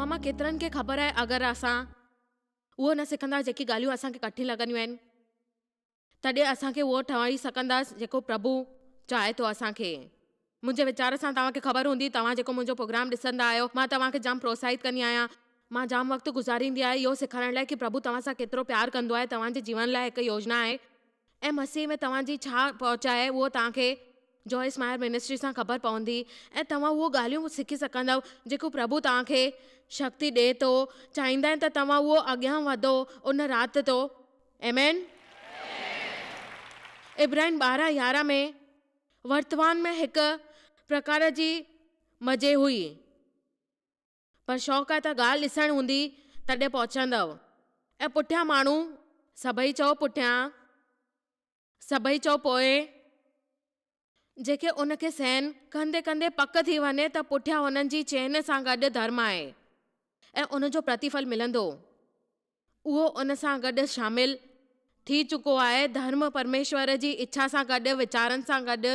توهان مان ڪيترن کي خبر آهي اگر اسان اهو نه سکندا جيڪي ڳالهيون اسان کي ڪٺن لڳنديون آهن تڏهن اسان کي اهو ٺهي سگهنداس جيڪو پرڀو چاهي ٿو اسان کي. منهنجي ويچار سان توهان کي خبر هوندي توهان جيڪو منهنجو پروگرام ڏسندا آهيو مان توهان کي جام پروتساهت ڪندي آهيان. مان جام وقت گذاريندي آهيان اهو سيکارڻ لاء ڪي پرڀو توهان سان ڪيترو پيار ڪندو آهي توهان جي جيون لاء هڪ يوجنا آهي ۽ مسيح ۾ توهان جي ڇا پهچ آهي اهو توهان کي جوائس مائر منسٽري سان خبر پوندي ۽ توهان اهو ڳالهيون سکي سگهندؤ جيڪو پرڀو توهان کي شڪتي ڏئي ٿو چاهيندا آهن ته توهان اهو اڳيان وڌو ان رات تو آمين. عبرانين 12 11 ۾ ورتمان ۾ هڪ پرڪار جي مزي هئي. پر شوق آهي ته ڳالهه ڏسڻ هوندي تڏهن پهچندؤ. ۽ پٺيان ماڻهو، سڀئي چئو پٺيان، سڀئي چئو پوء، جيڪي ان کي سهن ڪندي ڪندي پڪ ٿي وڃي ته پٺيان هنن جي چين سان گڏ ڌرم آهي ۽ ان جو پرتيڦل ملندو. اهو ان سان گڏ شامل ٿي چڪو آهي. ڌرم پرميشور جي اڇا سان گڏ، ويچارن سان گڏ.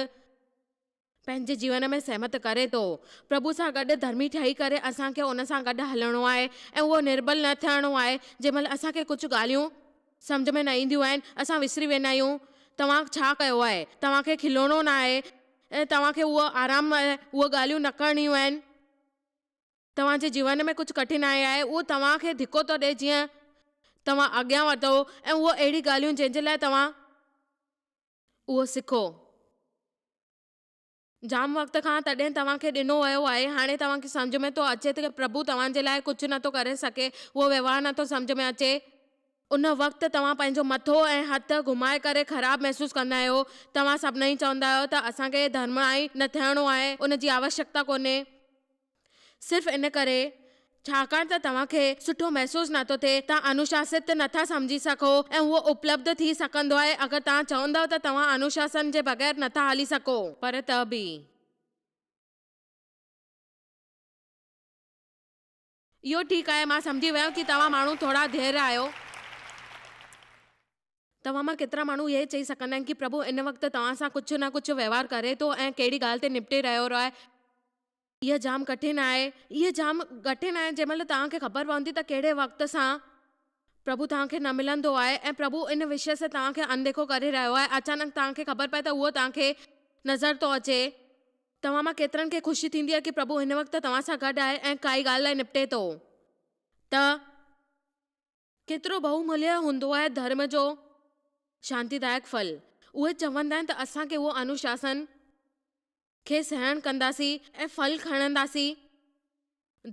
پنهنجي جيون ۾ سهمت ڪري ٿو. پرڀو سان گڏ ڌرمي ٺهي ڪري اسان کي ان سان گڏ هلڻو آهي ۽ اهو نربل نه ٿيڻو آهي. جنهن مهل اسان کي ڪجهه ڳالهيون سمجهه ۾ نه اينديون آهن، اسان وسري ويندا آهيون توهان ڇا ڪيو آهي، توهان کي کلڻو نه آهي ۽ توهان کي اهو آرام ۽ اهي ڳالهيون نه ڪرڻيون آهن. توهان جي جيون ۾ ڪجهه ڪٺنائي آهي، اهو توهان کي ڌڪو ٿو ڏئي جيئن توهان اڳيان وڌو ۽ اهو اهڙي ڳالهيون جنهن جي لاء توهان اهو سکو. جام وقت کان تڏهن توهان کي ڏنو ويو آهي، هاڻي توهان کي سمجهه ۾ ٿو اچي ته پرڀو توهان جي لاء ڪجهه نٿو ڪري سگهي، اهو ويوهار نٿو سمجهه ۾ اچي. ان وقت توهان پنهنجو مٿو ۽ هٿ گهمائي ڪري خراب محسوس ڪندا آهيو. توهان سڀنئي چوندا آهيو ته اسان کي ڌرمائي نه ٿيڻو آهي، ان جي آوشيڪتا ڪونهي. صرف ان ڪري، ڇاڪاڻ ته توهان کي سٺو محسوس نه ٿو ٿئي، توهان انوشاست نه ٿا سمجهي سگهو ۽ اهو اپلبڌ ٿي سگهندو آهي اگر توهان چوندؤ ته توهان انوشاسن جي بغير نه ٿا هلي سگهو. پر ته به. اهو ٺيڪ آهي، مان سمجهي ويم ڪي توهان ماڻهو ٿورا ڌير آهيو. توهان مان ڪيترا ماڻهو اهي چئي سگهندا آهن ڪي پرڀو ان وقت توهان سان ڪجهه نه ڪجهه وهنوار ڪري ٿو ۽ ڪهڙي ڳالهه تي نپٽي رهيو آهي. اهي جام ڪٺن آهي. اهي جام ڪٺن آهي جنهن مهل توهان کي خبر پوندي ته ڪهڙي وقت سان پرڀو توهان کي نه ملندو آهي ۽ پرڀو ان وشيه سان توهان کي اڻديکو ڪري رهيو آهي. اچانڪ توهان کي خبر پئي ته اهو توهان کي نظر ٿو اچي. توهان مان ڪيترن کي خوشي ٿيندي آهي ڪي پرڀو هن وقت توهان سان گڏ آهي ۽ ڪائي ڳالهه لاء نپٽي ٿو ته. ڪيترو بهوموليه هوندو آهي ڌرم جو شانتيدائڪ ڦل. اهي چوندا آهن ته اسان کي اهو انوشاسن کي سهڻ ڪنداسين ۽ ڦل کڻنداسين.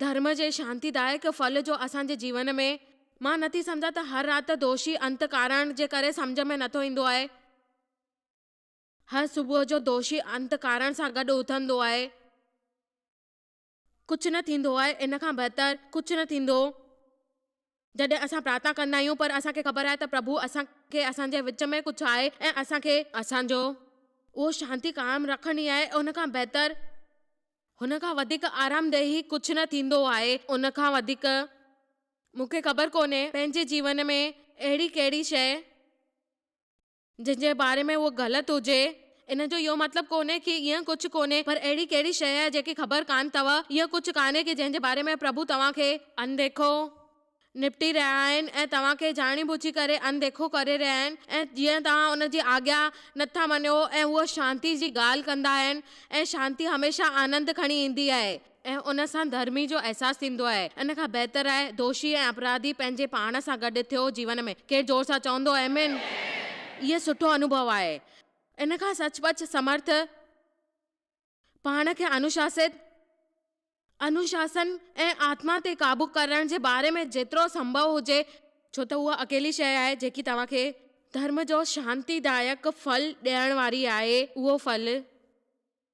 ڌرم جي شانتيدائڪ ڦل جو اسان جي جيون ۾. مان نٿي سمجهان ته هر رات دوشي انت ڪارڻ جي ڪري سمجهه ۾ نٿو ايندو آهي. هر صبح جو دوشي انت ڪارڻ سان گڏ اٿندو آهي. ڪجهه نه ٿيندو آهي ان کان بهتر ڪجهه نه ٿيندو جڏهن اسان پرارٿنا ڪندا آهيون پر اسان کي خبر آهي ته پرڀو اسان کي اسان جي وچ ۾ ڪجهه آهي ۽ اسان کي اسان جو اهو شانتي قائم رکڻي آهي ان کان بهتر هن کان وڌيڪ آرامديهي ڪجهه نه ٿيندو آهي ان کان وڌيڪ مون کي خبر ڪونهي پنهنجي جيون ۾ اهڙي ڪهڙي شيء جنهن جي باري ۾ اهو غلط هجي. ان جو اهو مطلب ڪونهي ڪي ائين ڪجهه ڪونهي، پر اهڙي ڪهڙي شيء آهي جيڪي خبر ڪانه اٿو؟ اهو ڪجهه ڪانهي ڪي جنهن جي باري ۾ پرڀو توهان کي اڻديکو نپٽي رهيا آهن ۽ توهان کي ڄاڻي ٻجهي ڪري اڻديکو ڪري رهيا آهن ۽ جيئن توهان ان جي آگيا نٿا مڃيو ۽ هو شانتي جي ڳالهه ڪندا آهن ۽ شانتي هميشه آنند کڻي ايندي آهي. ۽ ان سان ڌرمي جو احساس ٿيندو آهي. ان کان بهتر آهي دوشي ۽ اپراڌي پنهنجي پاڻ سان گڏ ٿيو جيون ۾. ڪير زور سان چوندو آمين. اهي سٺو انوڀو آهي. ان کان سچ پچ سمرٿ، پاڻ کي انوشاست، انوشاسن ۽ آتما تي قابو ڪرڻ جي باري ۾ جيترو سنڀو هجي، ڇو ته اها اڪيلي شيء آهي جيڪي توهان کي ڌرم جو شانتيدائڪ ڦل ڏيڻ واري آهي، اهو ڦل.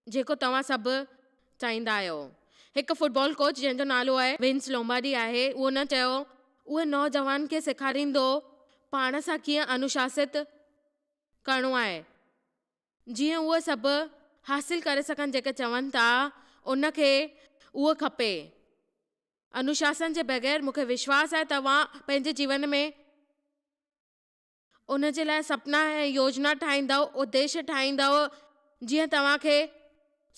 جيڪو توهان سڀ چاهيندا آهيو. هڪ فٽبال ڪوچ جنهن جو نالو آهي ونس لومبارڊي آهي اهو نه چيو. اهو نوجوان کي سيکاريندو پاڻ سان ڪيئن انوشاست ڪرڻو آهي جيئن اهي سڀ حاصل ڪري سگهن جيڪي چون ٿا ان کي اهو کپي. انوشاسن جي بغير مون کي وشواس آهي توهان پنهنجي جيون ۾. ان جي لاء سپنا ۽ يوجنا ٺاهيندؤ، اديش ٺاهيندؤ، جيئن توهان کي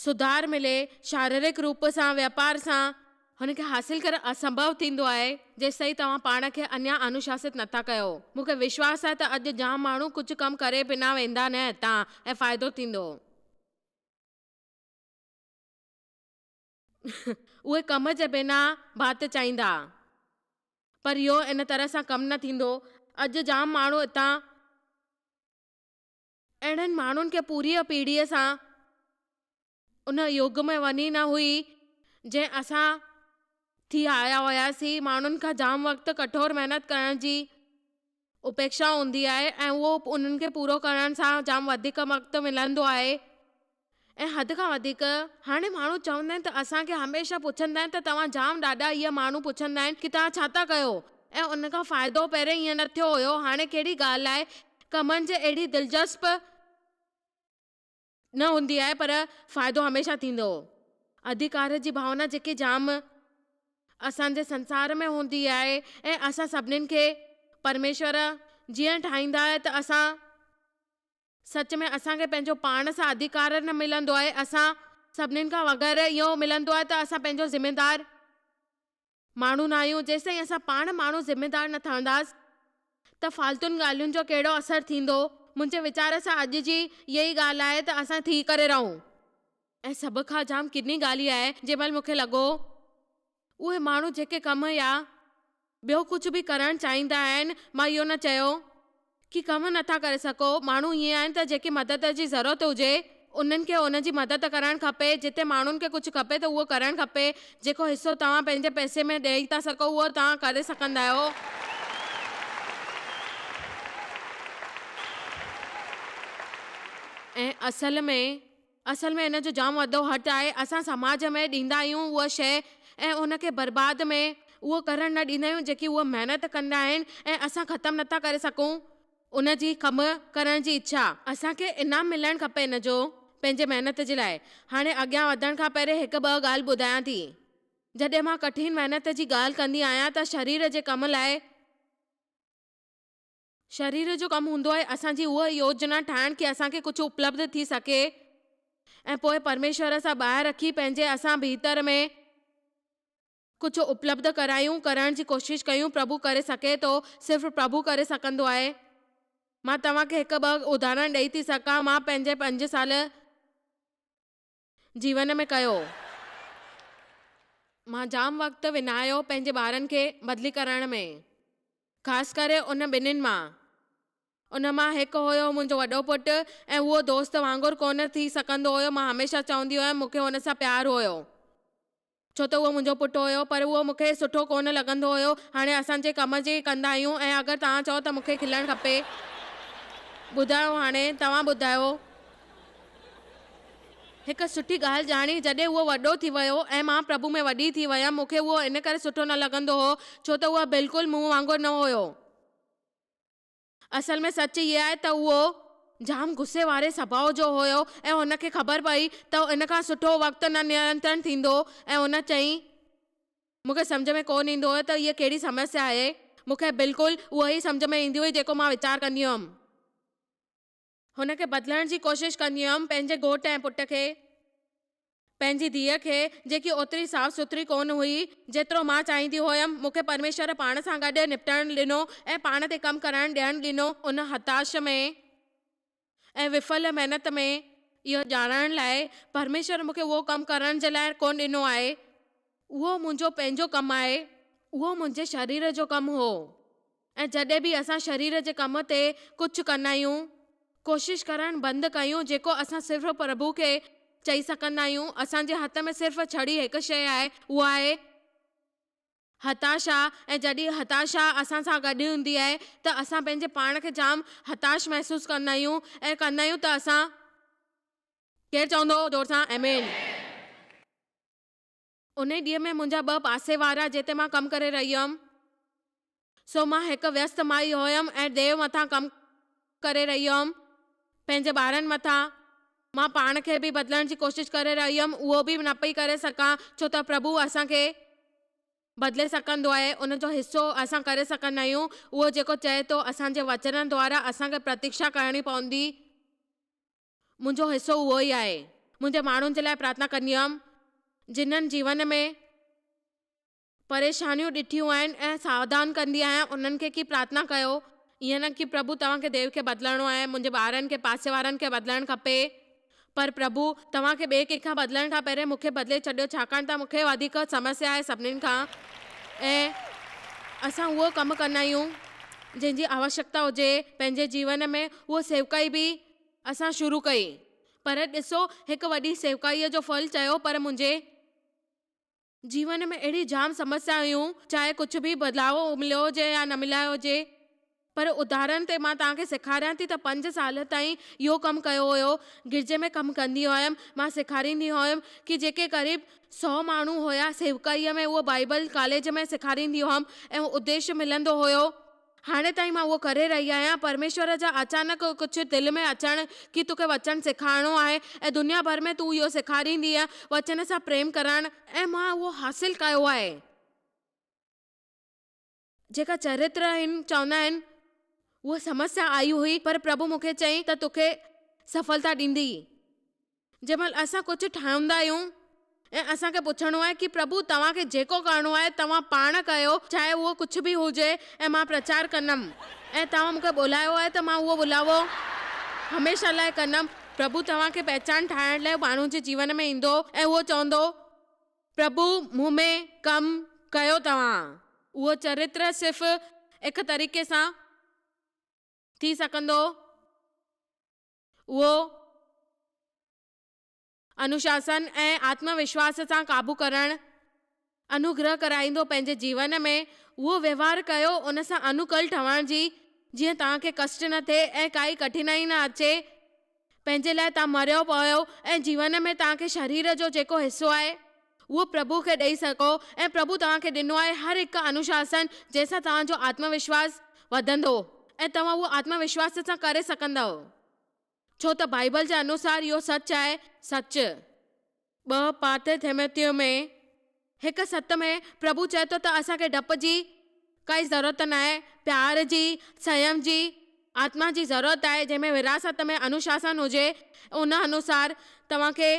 سڌار ملي، شاريرڪ روپ سان، واپار سان، هن کي حاصل ڪرڻ اسنڀو ٿيندو آهي جيستائين توهان پاڻ کي اڃا انوشاست نٿا ڪيو. مون کي وشواس آهي ته اڄ جام ماڻهو ڪجهه ڪم ڪري بنا ويندا نه هتان ۽ فائدو ٿيندو. اهي ڪم جي بنا بات چاهيندا. پر اهو ان طرح سان ڪم نه ٿيندو. اڄ جام ماڻهو هتان. اهڙن ماڻهن کي پوريء پيڙهيء سان ان يگ ۾ وڃي نه هئي، جنهن اسان ٿي آيا هياسين. ماڻهن کان جام وقت ڪٺور محنت ڪرڻ جي اپيڪشا هوندي آهي ۽ اهو انهن کي پورو ڪرڻ سان جام وڌيڪ وقت ملندو آهي ۽ حد کان وڌيڪ. هاڻي ماڻهو چوندا آهن ته اسان کي هميشه پڇندا آهن ته توهان جام ڏاڍا اهي ماڻهو پڇندا آهن ڪي توهان ڇا ٿا ڪيو ۽ ان کان فائدو پهرين ائين نه ٿيو هيو هاڻي ڪهڙي ڳالهه آهي ڪمن جي اهڙي دلچسپ نه هوندي آهي پر فائدو هميشه ٿيندو. اڌيڪار جي ڀاونا جيڪي جام اسان جي سنسار ۾ هوندي آهي ۽ اسان سڀنين کي پرميشور جيئن ٺاهيندا آهي ته اسان سچ ۾ اسان کي پنهنجو پاڻ سان اڌيڪار نه ملندو آهي اسان سڀنين کان وغيره اهو ملندو آهي ته اسان پنهنجو ذميدار ماڻهو نه آهيون، جيستائين اسان پاڻ ماڻهو ذميدار نه ٺهنداس ته فالتن ڳالهين جو ڪهڙو اثر ٿيندو، منهنجي ويچار سان اڄ جي اها ئي ڳالهه آهي ته اسان ٿي ڪري رهون. ۽ سڀ کان جام ڪني ڳالهه اها آهي جنهن مهل مون کي لڳو اهي ماڻهو جيڪي ڪم يا ٻيو ڪجهه به ڪرڻ چاهيندا آهن مان اهو نه چيو ڪي ڪم نه ٿا ڪري سگهو، ماڻهو ائين آهن ته جيڪي مدد جي ضرورت هجي انهن کي ان جي مدد ڪرڻ کپي، جتي ماڻهن کي ڪجهه کپي ته اهو ڪرڻ کپي، جيڪو حصو توهان پنهنجي پئسي ۾ ڏئي ٿا سگهو اهو توهان ڪري سگهندا آهيو. ۽ اصل ۾ اصل ۾ ان جو جام وڏو هٽ آهي، اسان سماج ۾ ڏيندا آهيون اها شيء ۽ ان کي برباد ۾ اهو ڪرڻ نه ڏيندا آهيون جيڪي اهي محنت ڪندا آهن ۽ اسان ختم نٿا ڪري سگهون ان جي ڪم ڪرڻ جي اڇا. اسان کي انعام ملڻ کپي ان جو پنهنجي محنت جي لاء. هاڻي اڳيان وڌڻ کان پهرين هڪ ٻه ڳالهه ٻڌايان ٿي. جڏهن مان ڪٺين محنت جي ڳالهه ڪندي آهيان ته شرير جي ڪم لاء، شرير جو ڪم هوندو آهي اسان جي اها يوجنا ٺاهڻ ڪي اسان کي ڪجهه اپلبڌ ٿي سگهي ۽ پوء پرميشور سان ٻاهر رکي پنهنجي اسان ڀيتر ۾ ڪجهه اپلبڌ ڪرايون ڪرڻ جي ڪوشش ڪيون پرڀو ڪري سگهي ٿو صرف پرڀو ڪري سگهندو آهي مان توهان کي هڪ ٻه اداهرڻ ڏئي ٿي سگهان مان پنهنجي پنج سال جيون ۾ ڪيو. مان جام وقت وڃايو پنهنجي ٻارن کي بدلي ڪرڻ ۾. خاص ڪري ان ٻنهين مان. ان مان هڪ هيو منهنجو وڏو پٽ ۽ اهو دوست وانگر ڪونه ٿي سگهندو هيو مان هميشه چوندي هيم مون کي هن سان پيار هيو. ڇو ته اهو منهنجو پٽ هيو پر اهو مون کي سٺو ڪونه لڳندو هيو. هاڻي اسان جي ڪم جي ڪندا آهيون ۽ اگر توهان چئو ته مون کي کلڻ کپي. ٻڌايو هاڻي توهان ٻڌايو. هڪ سٺي ڳالهه ڄاڻي جڏهن اهو وڏو ٿي ويو ۽ مان پرڀو ۾ وڏي ٿي ويم مون کي اهو ان ڪري سٺو نه لڳندو هو ڇو ته اهو بلڪل مون وانگر نه هيو. اصل ۾ سچ اهي آهي ته اهو جام غصي واري سڀاء جو هيو ۽ هن کي خبر پئي ته ان کان سٺو وقت نه نينترڻ ٿيندو ۽ هن چئي مون کي سمجهه ۾ ڪونه ايندو هيو ته هيء ڪهڙي سمسيا آهي مون کي بلڪل اهو ئي سمجهه ۾ ايندي هئي جيڪو مان ويچار ڪندي هيم. هن کي بدلڻ جي ڪوشش ڪندي هيم پنهنجي گهوٽ ۽ پٽ کي. پنهنجي ڌيء کي، جيڪي اوتري صاف سٿري ڪونه هئي، جيترو مان چاهيندي هيم، مون کي پرميشور پاڻ سان گڏ نپٽڻ ڏنو ۽ پاڻ تي ڪم ڪرڻ ڏيڻ ڏنو. ان هتاش ۾ ۽ وڦل محنت ۾ اهو ڄاڻڻ لاء پرميشور مون کي اهو ڪم ڪرڻ جي لاء ڪونه ڏنو آهي. اهو منهنجو پنهنجو ڪم آهي. اهو منهنجي شرير جو ڪم هو. ۽ جڏهن به اسان شرير جي ڪم تي ڪجهه ڪندا آهيون، ڪوشش ڪرڻ بند ڪيون جيڪو اسان صرف پرڀو کي چئي سگهندا آهيون، اسان جي هٿ ۾ صرف ڇڙي هڪ شيء آهي، اها آهي هتاشا ۽ جڏهن هتاشا اسان سان گڏ هوندي آهي ته اسان پنهنجي پاڻ کي جام هتاش محسوس ڪندا آهيون ۽ ڪندا آهيون ته اسان ڪير چوندو زور سان آمين. انهي ڏينهن ۾ منهنجا ٻه پاسي وارا جتي مان ڪم ڪري رهي هيم، سو مان هڪ ويست مائي هيم ۽ ديو مٿان ڪم ڪري رهي هيم، پنهنجي ٻارن مٿان. مان پاڻ کي به بدلڻ جي ڪوشش ڪري رهي هيم، اهو به نه پئي ڪري سگهان، ڇو ته پرڀو اسان کي بدلي سگهندو آهي، ان جو حصو اسان ڪري سگهندا آهيون، اهو جيڪو چئي ٿو، اسان جي وچنن دوارا اسان کي پرتيڪشا ڪرڻي پوندي. منهنجو حصو اهو ئي آهي. منهنجي ماڻهن جي لاء پرارٿنا ڪندي هيم، جنھن جيون ۾. پريشانيون ڏٺيون آهن ۽ ساوڌان ڪندي آهيان انهن کي ڪي پرارٿنا ڪيو ائين نه ڪي پرڀو توهان کي ديو کي بدلڻو آهي منهنجي ٻارن کي پاسي وارن کي بدلڻ کپي پر پرڀو توهان کي ٻئي ڪنهن کان بدلڻ کان پهرين مون کي بدلي ڇڏيو ڇاڪاڻ ته مون کي وڌيڪ سمسيا آهي سڀنين کان ۽ اسان اهو ڪم ڪندا آهيون جنهن جي آوشڪتا هجي پنهنجي جيون ۾ اهو سيوڪائي به اسان شروع ڪئي پر ڏسو هڪ وڏي سيوڪائيء جو ڦل چيو پر منهنجي جيون ۾ اهڙي جام سمسيا هيون، چاهي ڪجهه به بدلاء مليو هجي يا نه مليو هجي، پر اداهرڻ تي مان توهان کي سيکاريان ٿي ته پنج سال تائين اهو ڪم ڪيو هيو، گرجي ۾ ڪم ڪندي هيم، مان سيکاريندي هيم ڪي جيڪي قريب سئو ماڻهو هيا سيوڪائيء ۾ اهو بائيبل ڪاليج ۾ سيکاريندي هئم ۽ اديش ملندو هيو. هاڻي تائين مان اهو ڪري رهي آهيان. پرميشور جا اچانڪ ڪجهه دل ۾ اچڻ ڪي توکي وچن سيکارڻو آهي ۽ دنيا ڀر ۾ تون اهو سيکاريندينء، وچن سان پريم ڪرڻ. ۽ مان اهو حاصل ڪيو آهي. جيڪا چريترهين چوندا آهن، اها سمسيا آئي هئي، پر پرڀو مون کي چيائين ته توکي سڦلتا ڏيندي. جنهن مهل اسان ڪجهه ٺاهيندا آهيون ۽ اسان کي پڇڻو آهي ڪي پرڀو توهان کي جيڪو ڪرڻو آهي توهان پاڻ ڪيو چاهي اهو ڪجهه به هجي ۽ مان پرچار ڪندم ۽ توهان مون کي ٻولايو آهي ته مان اهو ٻولاوو هميشه لاء ڪندم. پرڀو توهان کي پهچان ٺاهڻ لاء ماڻهو جي جيون ۾ ايندو ۽ اهو چوندو پرڀو مون ۾ ڪم ڪيو توهان اهو چريتر صرف هڪ طريقي سان ٿي سگهندو. اهو انوشاسن ۽ آتم وشواس سان قابو ڪرڻ انوگره ڪرائيندو پنهنجي جيون ۾ اهو وهنوار ڪيو ان سان انوڪل ٺهڻ جي جيئن توهان کي ڪشٽ نه ٿئي ۽ ڪائي ڪٺنائي نه اچي پنهنجي لاء توهان مريو پيو ۽ جيون ۾ توهان کي شرير جو جيڪو حصو آهي اهو پرڀو کي ڏئي سگهو ۽ پرڀو توهان کي ڏنو آهي هر هڪ انوشاسن جنهن سان توهان جو آتم وشواس وڌندو ۽ توهان اهو آتم وشواس سان ڪري سگهندؤ. ڇو ته بائيبل جي انوسار اهو سچ آهي، سچ. ٻه پارٿيٿيمٿيو ۾ هڪ ست ۾ پرڀو چئي ٿو ته اسان کي ڊپ جي ڪائي ضرورت ناهي، پيار جي، سنيم جي، آتما جي ضرورت آهي جنهن ۾ وراثت ۾ انوشاسن هجي، ان انوسار توهان کي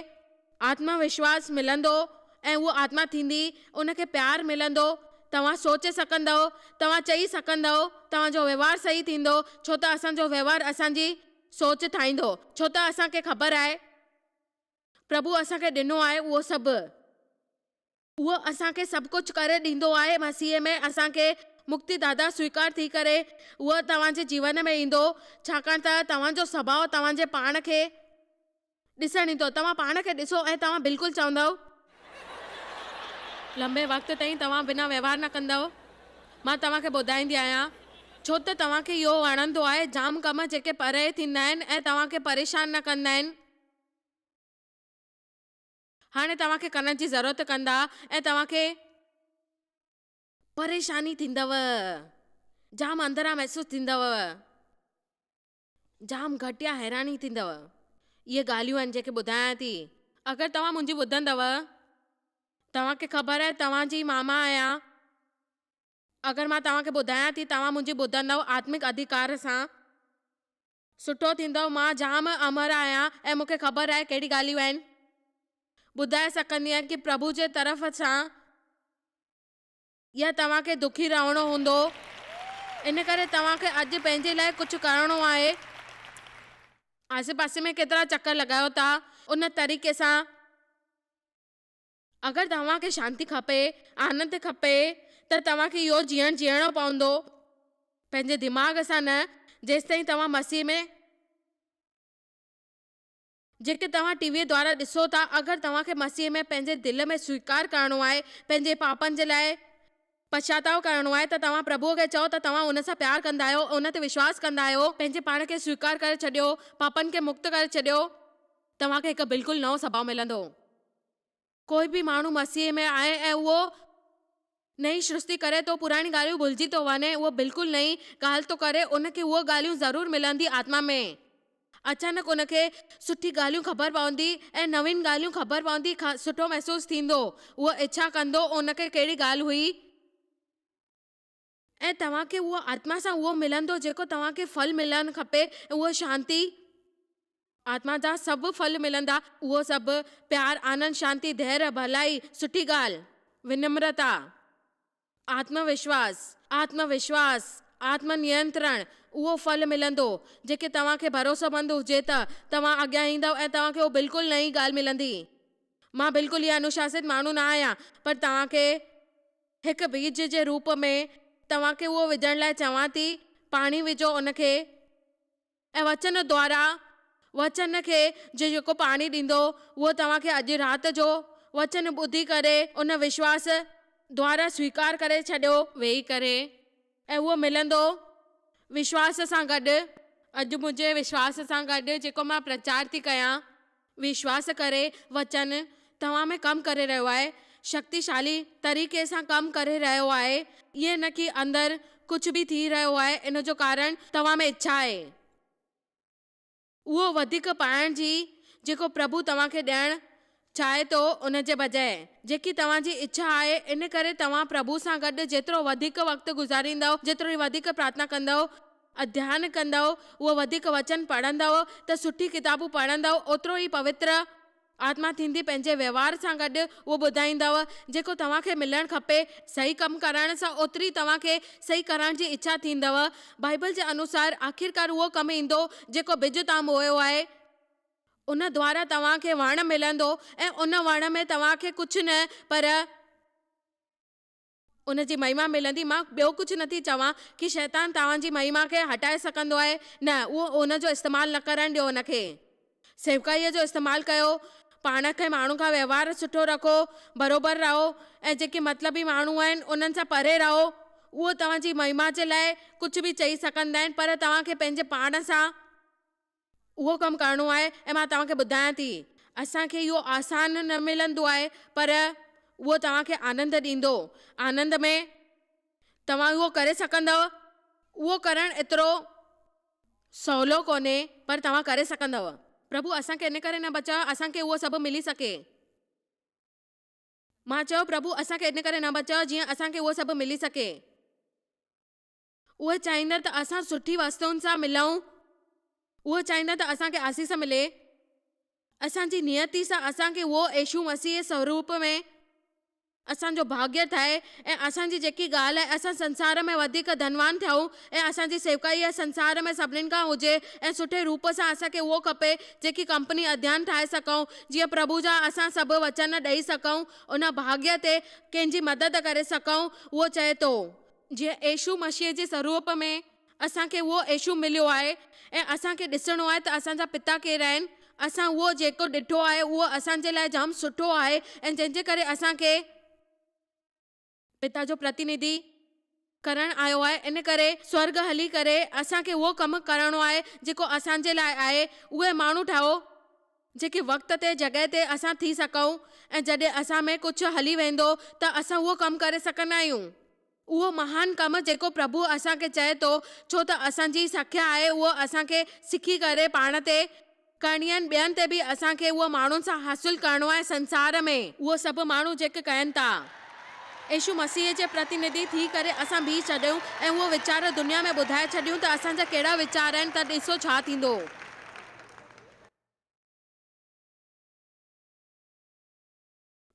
آتم وشواس ملندو ۽ اهو آتما ٿيندي، ان کي پيار ملندو، توهان سوچي سگهندؤ، توهان چئي سگهندؤ، توهان جو وهنوار صحيح ٿيندو، ڇو ته اسان جو وهنوار اسان جي سوچ ٺاهيندو، ڇو ته اسان کي خبر آهي پرڀو اسان کي ڏنو آهي اهو سڀ. اهو اسان کي سڀ ڪجهه ڪري ڏيندو آهي، مسيح ۾ اسان کي مڪتي داتا سويڪار ٿي ڪري اهو توهان جي جيون ۾ ايندو، ڇاڪاڻ ته توهان جو سڀاء توهان جي پاڻ کي ڏسڻ ايندو، توهان پاڻ کي ڏسو ۽ توهان بلڪل چوندؤ. لنبي وقت تائين توهان بنا وهنوار نه ڪندؤ. مان توهان کي ٻڌائيندي آهيان، ڇو ته توهان کي اهو وڻندو آهي، جام ڪم جيڪي پري ٿيندا آهن ۽ توهان کي پريشان نه ڪندا آهن، هاڻي توهان کي ڪرڻ جي ضرورت ڪندا ۽ توهان کي. پريشاني ٿيندؤ، جام اندران محسوس ٿيندؤ. جام گهٽ يا حيراني ٿيندؤ. اهي ڳالهيون آهن جيڪي ٻڌايان ٿي. اگر توهان منهنجي ٻڌندؤ. توهان کي خبر آهي توهان جي ماما آهيان. اگر مان توهان کي ٻڌايان ٿي توهان منهنجي ٻڌندؤ آتمڪ اڌيڪار سان. سٺو ٿيندؤ مان جام امر آهيان ۽ مون کي خبر آهي ڪهڙي ڳالهيون آهن. ٻڌائي سگهندي آهيان ڪي پرڀو جي طرف سان. يا توهان کي دکي رهڻو هوندو، ان ڪري توهان کي اڄ پنهنجي لاء ڪجهه ڪرڻو آهي. آسي پاسي ۾ ڪيترا چڪر لڳايو ٿا، ان طريقي سان اگر توهان کي شانتي کپي، آنند کپي ته توهان کي اهو جيئڻ جيئڻو پوندو، پنهنجي دماغ سان نه، جيستائين توهان مسيح ۾. جيڪي توهان ٽي ويء دوارا ڏسو ٿا، اگر توهان کي مسيح ۾ پنهنجي دل ۾ سويڪار ڪرڻو آهي، پنهنجي پاپن جي لاء پشچاتاء ڪرڻو آهي ته توهان پرڀوء کي چئو ته توهان ان سان پيار ڪندا آهيو، ان تي وشواس ڪندا آهيو، پنهنجي پاڻ کي سويڪار ڪري ڇڏيو، پاپن کي مڪت ڪري ڇڏيو، توهان کي هڪ بلڪل نئون سڀاء ملندو. ڪوئي به ماڻهو مسيح ۾ آهي ۽ اهو نئين سرشتي ڪري ٿو، پراڻي ڳالهيون ڀلجي ٿو وڃي، اهو بلڪل نئين ڳالهه ٿو ڪري، ان کي اهي ڳالهيون ضرور ملندي آتما ۾. اچانڪ ان کي سٺي ڳالهيون خبر پوندي ۽ نوين ڳالهيون خبر پوندي، سٺو محسوس ٿيندو، اهو اڇا ڪندو ان کي ڪهڙي ڳالهه هئي. ۽ توهان کي اهو آتما سان اهو ملندو جيڪو توهان کي ڦل ملڻ کپي، اهو شانتي، آتما جا سڀ ڦل ملندا، اهو سڀ، پيار، آنند، شانتي، ڌير، ڀلائي، سٺي ڳالهه، ونمرتا. آتم وشواس، آتم وشواس، آتم نينترڻ، اهو ڦل ملندو، جيڪي توهان کي ڀروسومند هجي ته توهان اڳيان ايندؤ ۽ توهان کي اهو بلڪل نئين ڳالهه ملندي. مان بلڪل ئي انوشاست ماڻهو نه آهيان، پر توهان کي هڪ بيج جي روپ ۾ توهان کي اهو وجهڻ لاء چوان ٿي، پاڻي وجهو ان کي ۽ وچن دوارا وچن کي جي جيڪو پاڻي ڏيندو اهو توهان کي اڄ رات جو وچن ٻڌي ڪري ان وشواس دوارا سويڪار ڪري ڇڏيو ويهي ڪري ۽ اهو ملندو وشواس سان گڏ. اڄ منهنجي وشواس سان گڏ جيڪو مان پرچار ٿي ڪيان، وشواس ڪري وچن توهان ۾ ڪم ڪري رهيو آهي، شڪتيشالي طريقي سان ڪم ڪري رهيو آهي، ائين نه ڪي اندر ڪجهه به ٿي رهيو آهي ان جو ڪارڻ توهان ۾ اڇا آهي. اهو وڌيڪ پائڻ جي جيڪو پرڀو توهان کي ڏيڻ چاهي ٿو ان جي بجاء جيڪي توهان جي اڇا آهي ان ڪري توهان پرڀو سان گڏ جيترو وڌيڪ وقت گذاريندؤ جيترو وڌيڪ پرارٿنا ڪندؤ اڌيان ڪندؤ اهو وڌيڪ وچن پڙهندؤ ته سٺي ڪتابون پڙهندؤ اوترو ئي پوتر آتما ٿيندي پنهنجي وهنوار سان گڏ اهو ٻڌائيندؤ جيڪو توهان کي ملڻ کپي. صحيح ڪم ڪرڻ سان اوتري توهان کي صحيح ڪرڻ جي اڇا ٿيندؤ. بائيبل جي انوسار آخرڪار اهو ڪم ايندو جيڪو ٻج توهان بوئيو آهي. ان دوارا توهان کي وڻ ملندو ۽ ان وڻ ۾ توهان کي ڪجهه نه پر. ان جي مهما ملندي. مان ٻيو ڪجهه نٿي چوان ڪي شيطان توهان جي مهما کي هٽائي سگهندو آهي. نه، اهو ان جو استعمال نه ڪرڻ ڏيو ان کي. سيوڪائيء جو استعمال ڪيو. پاڻ کي ماڻهن کان وهنوار سٺو رکو، بروبر رهو ۽ جيڪي مطلبي ماڻهو آهن انهن سان پري رهو. اهو توهان جي مهما جي لاء ڪجهه به چئي سگهندا آهن پر توهان کي پنهنجي پاڻ سان اهو ڪم ڪرڻو آهي ۽ مان توهان کي ٻڌايان ٿي. اسان کي اهو آسان نه ملندو آهي پر اهو توهان کي آنند ڏيندو. آنند ۾ توهان اهو ڪري سگهندؤ. اهو ڪرڻ ايترو سولو ڪونهي پر توهان ڪري سگهندؤ. پرڀو اسان کي ان ڪري نه بچايو اسان کي اهو سڀ ملي سگهي. مان چيو پرڀو اسان کي ان ڪري نه بچايو جيئن اسان کي اهو سڀ ملي سگهي. اهي چاهيندا ته اسان سٺي وستون سان ملون. اهي چاهيندا ته اسان کي آسيس ملي. اسان جي نيتي سان اسان کي اهو يسوع مسيح سوروپ ۾ اسان جو ڀاڳيه ٺاهي ۽ اسان جي جيڪي ڳالهه آهي اسان سنسار ۾ وڌيڪ ڌنوان ٿيون ۽ اسان جي سيوڪائي سنسار ۾ سڀنين کان هجي ۽ سٺي روپ سان اسان کي اهو کپي جيڪي ڪمپني اڌيان ٺاهي سگهون جيئن پرڀو جا اسان سڀ وچن ڏئي سگهون ان ڀاڳيه تي ڪنهن جي مدد ڪري سگهون اهو چئي ٿو. جيئن يسوع مسيح جي سروپ ۾ اسان کي اهو يسوع مليو آهي ۽ اسان کي ڏسڻو آهي ته اسان جا پتا ڪير آهن. اسان اهو جيڪو ڏٺو آهي اهو اسان جي لاء جام سٺو آهي ۽ جنهن جي ڪري اسان کي پتا جو پرتينڌي ڪرڻ آيو آهي ان ڪري سورڳ هلي ڪري اسان کي اهو ڪم ڪرڻو آهي جيڪو اسان جي لاء آهي اهي ماڻهو ٺاهيو جيڪي وقت تي جڳهه تي اسان ٿي سگهون ۽ جڏهن اسان ۾ ڪجهه هلي ويندو ته اسان اهو ڪم ڪري سگهندا آهيون. اهو مهان ڪم جيڪو پرڀو اسان کي چئي ٿو ڇو ته اسان جي سکيا آهي اهو اسان کي سکي ڪري پاڻ تي ڪرڻي آهن ٻين تي به اسان کي اهو ماڻهن سان حاصل ڪرڻو آهي سنسار ۾. اهو سڀ ماڻهو جيڪي ڪين ٿا. يسوع مسيح جي پرتينڌي ٿي ڪري اسان بيهي ڇڏيون ۽ اهو ويچار دنيا ۾ ٻڌائي ڇڏيون ته اسان جا ڪهڙا ويچار آهن ته ڏسو ڇا ٿيندو.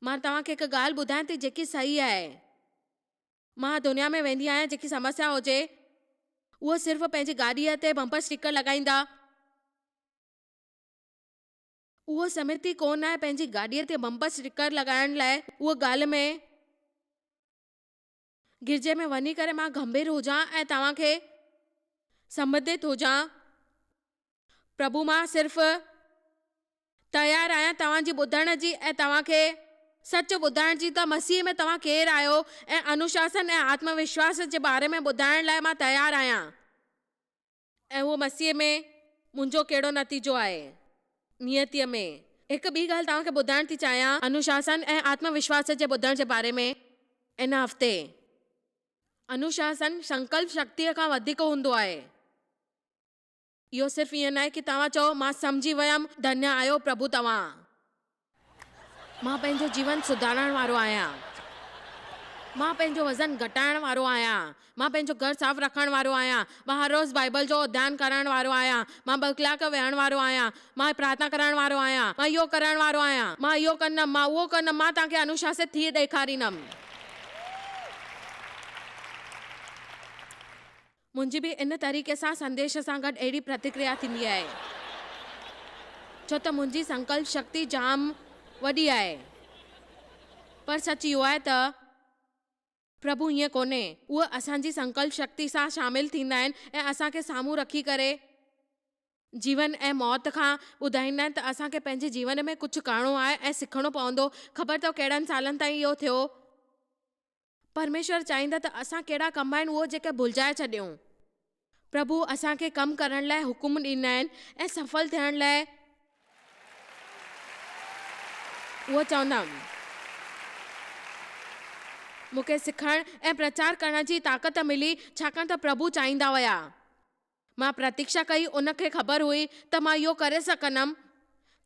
مان توهان کي هڪ ڳالهه ٻڌايان ٿي جيڪي صحيح آهي. مان دنيا ۾ ويندي آهيان جيڪي سمسيا هجي اهو صرف پنهنجي گاڏيء تي بمپر اسٽيڪر لڳائيندا. اهو سمتي ڪونه آهي پنهنجي گاڏيء تي بمپر اسٽيڪر لڳائڻ لاء اهو ڳالهه ۾. گرجي ۾ وڃي ڪري مان گنڀير هجان ۽ توهان کي سنبنڌت هجان. پرڀو مان صرف تيار آهيان توهان جي ٻڌڻ جي ۽ توهان کي سچ ٻڌائڻ جي ته مسيح ۾ توهان ڪير آهيو ۽ انوشاسن ۽ آتم وشواس جي باري ۾ ٻڌائڻ لاء مان تيار آهيان. ۽ اهو مسيح ۾ منهنجو ڪهڙو نتيجو آهي؟ نيتيء ۾. هڪ ٻي ڳالهه توهان کي ٻڌائڻ ٿي چاهيان، انوشاسن ۽ آتم وشواس جي ٻڌڻ جي باري ۾ ان هفتي. انوشاسن سنڪلپ شڪتيء کان وڌيڪ هوندو آهي. اهو صرف ائين ناهي ڪي توهان چئو، مان سمجهي ويم، ڌنيه آهيو پرڀو توهان. مان پنهنجو جيون سڌارڻ وارو آهيان. مان پنهنجو وزن گهٽائڻ وارو آهيان. مان پنهنجو گهر صاف رکڻ وارو آهيان. مان هر روز بائيبل جو اڌيان ڪرڻ وارو آهيان. مان ٻه ڪلاڪ ويهڻ وارو آهيان. مان پرارٿنا ڪرڻ وارو آهيان. مان اهو ڪرڻ وارو آهيان. مان اهو ڪندم. مان اهو ڪندم. مان توهان کي انوشاست ٿي ڏيکاريندم. منهنجي به ان طريقي سان سنديش سان گڏ اهڙي پرتڪريا ٿيندي آهي. ڇو ته منهنجي سنڪلپ شڪتي جام وڏي آهي. پر سچ اهو آهي ته پرڀو ائين ڪونهي. اهي اسان جي سنڪلپ شڪتي سان شامل ٿيندا آهن ۽ اسان کي سامهون رکي ڪري جيون ۽ موت کان ٻڌائيندا آهن ته اسان کي پنهنجي جيون ۾ ڪجهه ڪرڻو آهي ۽ سکڻو پوندو. خبر اٿو ڪهڙن سالن تائين اهو ٿيو؟ پرميشور چاهيندا ته اسان ڪهڙا ڪم آهن اهو جيڪي ڀلجائي ڇڏيون. پرڀو اسان کي ڪم ڪرڻ لاء حڪم ڏيندا آهن ۽ سڦل ٿيڻ لاء اهو چوندم. مون کي سکڻ ۽ پرچار ڪرڻ جي طاقت ملي ڇاڪاڻ ته پرڀو چاهيندا هيا. مان پرتيڪشا ڪئي، ان کي خبر هئي ته مان اهو ڪري سگهندم،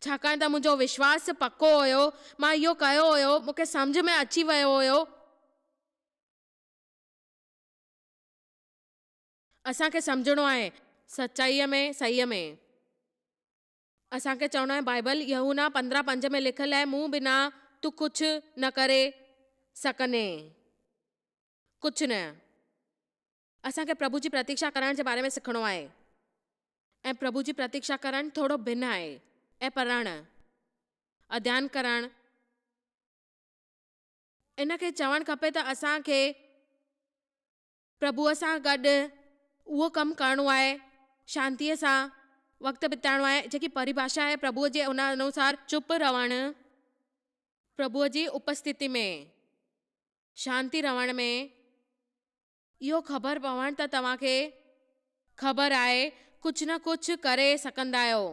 ڇاڪاڻ ته منهنجو وشواس پڪو هيو، مان اهو ڪيو هيو، مون کي سمجهه ۾ اچي ويو هيو. اسان کي سمجهڻو آهي، سچائيء ۾، صحيح ۾. اسان کي چوڻو آهي، بائيبل يوحنا 15:5 ۾ لکيل آهي، مون بنا تون ڪجهه نه ڪري سگهندين، ڪجهه نه. اسان کي پرڀو جي پرتيڪشا ڪرڻ جي باري ۾ سکڻو آهي ۽ پرڀو جي پرتيڪشا ڪرڻ ٿورو ڀن آهي ۽ پڙهڻ، اڌيان ڪرڻ، ان کي چوڻ کپي ته اسان کي پرڀوء سان گڏ اهو ڪم ڪرڻو آهي، شانتيء سان وقت بتائڻو آهي، جيڪي پريڀاشا آهي پرڀوء جي ان انوسار چپ رهڻ، پرڀوء جي اپسٿتي ۾. شانتي رهڻ ۾ اهو خبر پوڻ ته توهان کي خبر آهي ڪجهه نه ڪجهه ڪري سگهندا آهيو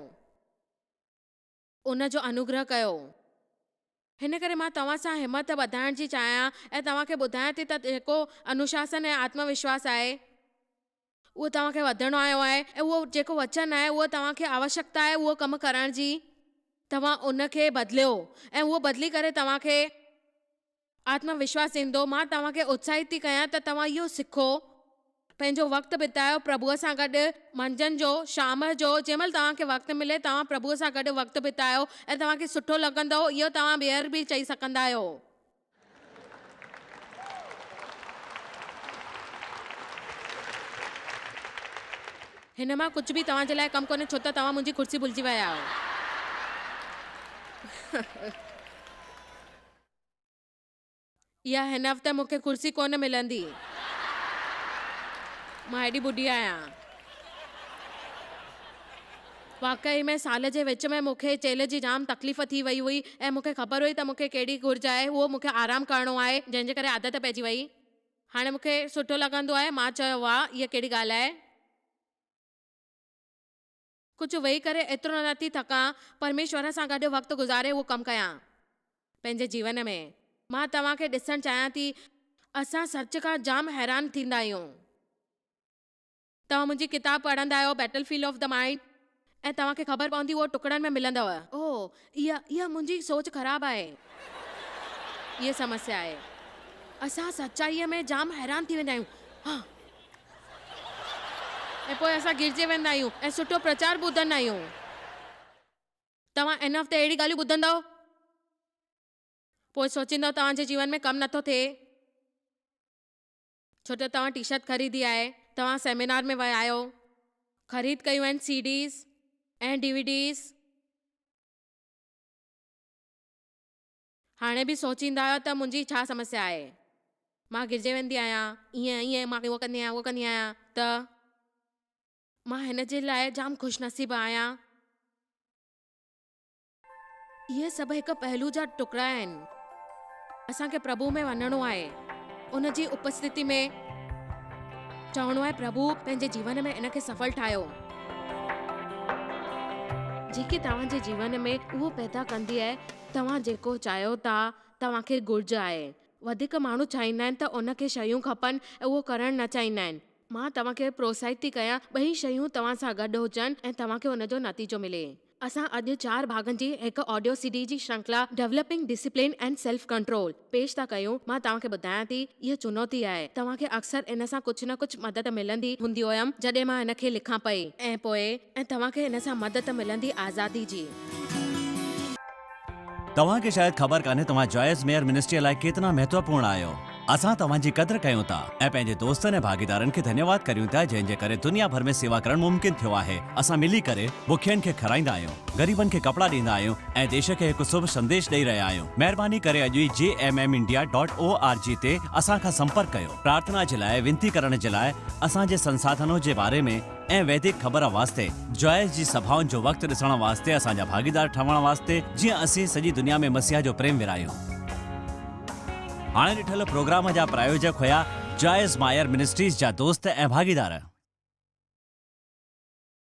ان جو انوگره ڪيو. هن ڪري مان توهان سان همت وڌائڻ جي چاهيان ۽ توهان کي ٻڌايان ٿي ته جيڪو انوشاسن ۽ آتم وشواس آهي اهو توهان کي وڌڻو آيو آهي ۽ اهو جيڪو وچن آهي اهو توهان کي آوشڪتا آهي اهو ڪم ڪرڻ جي توهان ان کي بدليو ۽ اهو بدلي ڪري توهان کي آتم وشواس ايندو. مان توهان کي اتساهت ٿي ڪيان ته توهان اهو سکو. پنهنجو وقت بتايو پرڀوء سان گڏ، منجهند جو، شام جو، جنهن مهل توهان کي وقت ملي توهان پرڀوء سان گڏ وقت بتايو ۽ توهان کي سٺو لڳندو، اهو توهان ٻيهر به چئي سگهندا آهيو. هن مان ڪجهه به توهان جي لاء ڪم ڪونهي ڇو ته توهان منهنجي ڪرسي ڀلجي ويا آهيو. اها هن هفتي مون کي ڪرسي ڪونه ملندي. مان ايڏي ٻڍي آهيان. واقعي ۾ سال جي وچ ۾ مون کي چيلهه جي جام تڪليف ٿي وئي هئي ۽ مون کي خبر هئي ته مون کي ڪهڙي گهرج آهي، اهو مون کي آرام ڪرڻو آهي، جنهن جي ڪري عادت پئجي وئي. هاڻي مون کي سٺو لڳندو آهي. مان چيو، واهه، اها ڪهڙي ڳالهه آهي. ڪجهه ويهي ڪري ايترو نه ٿي ٿڪان، پرميشور سان گڏ وقت گذاري اهو ڪم ڪيان. پنهنجي جيون ۾. مان توهان کي ڏسڻ چاهيان ٿي. اسان سچ کان جام حيران ٿيندا آهيون. توهان منهنجي ڪتاب پڙهندا آهيو battle field of the mind ۽ توهان کي خبر پوندي اهو ٽڪڙن ۾ ملندو. اوه اها اها منهنجي سوچ خراب آهي. اها سمسيا آهي. اسان سچائيء ۾ جام حيران ٿي ويندا آهيون. ها. ۽ پوء اسان گهيرجي ويندا آهيون ۽ سٺو پرچار ٻڌندا آهيون. توهان ان هفتي اهڙي ڳالهيون ٻڌندؤ. پوء سوچيندؤ توهان جي جيون ۾ ڪم نٿو ٿئي. ڇو ته توهان ٽي شرٽ خريدي آهي، توهان سيمينار ۾ ويا آهيو، خريد ڪيون آهن سي ڊيز ۽ ڊي وي ڊيز. هاڻي به سوچيندا آهيو ته منهنجي ڇا سمسيا آهي، مان گهرجي ويندي آهيان، ائين ائين مان اهو ڪندي آهيان اهو ڪندي آهيان ته مان هن جي لاء جام خوش نصيب آهيان. اهي سڀ هڪ پهلو جا ٽڪرا آهن. اسان کي پرڀو ۾ وڃڻو آهي. ان جي اپسٿتي ۾ چوڻو آهي پرڀو پنهنجي جيون ۾ ان کي سڦل ٺاهيو. جيڪي توهان جي جيون ۾ اهو پيدا ڪندي آهي توهان جيڪو چاهيو ٿا توهان کي گهرج آهي. وڌيڪ ماڻهو چاهيندا آهن ته ان کي شيون کپن ۽ اهو ڪرڻ نه چاهيندا آهن. مان توهان کي پروتساهت ٿي ڪيان ٻئي شيون توهان سان گڏ هجن ۽ توهان کي ان جو نتيجو ملي. اسان اڄ چار ڀاڳن جي هڪ آڊيو سي ڊي جي شرنکلا Developing Discipline and Self Control پيش ٿا ڪيون. مان توهان کي ٻڌايان ٿي، اها چنوتي آهي. توهان کي اڪثر ان سان ڪجهه نه ڪجهه مدد ملندي هوندي هيم جڏهن مان ان کي لکان پئي. ۽ پوء ۽ توهان کي ان سان مدد ملندي آزادي جي. توهان کي شايد خبر ڪانهي توهان جوائس ميئر منسٽريء لاء ڪيتنا مهتوپورڻ آهيو. اسان توهان جي قدر ڪيون ٿا ۽ پنهنجي دوستن ۽ ڀاڳيدارن کي ڌنيواد ڪريون ٿا جنهن جي ڪري دنيا ڀر ۾ سيوا ڪرڻ ممڪن ٿيو آهي. اسان ملي ڪري بکين کي کارائيندا آهيون، غريبن کي ڪپڙا ڏيندا آهيون ۽ ديش کي هڪ شڀ سنديش ڏئي رهيا آهيون. مهرباني ڪري اڄ ئي J M M India dot O R G تي اسان کان سمپرڪ ڪيو. پرارٿنا جي لاء وينتي ڪرڻ جي لاء اسان جي سنساڌنو جي باري ۾ ۽ ويدڪ خبر واسطي جوائس جي سڀائن جو وقت ڏسڻ واسطي اسان جا ڀاڳيدار ٺهڻ واسطي جيئن اسين سڄي دنيا ۾ مسيح جو پريم ورهايون. هاڻي ڏٺل پروگرام جا پرايوجڪ هيا جوائس مائر منسٽريز جا دوست ۽ ڀاڳيدار.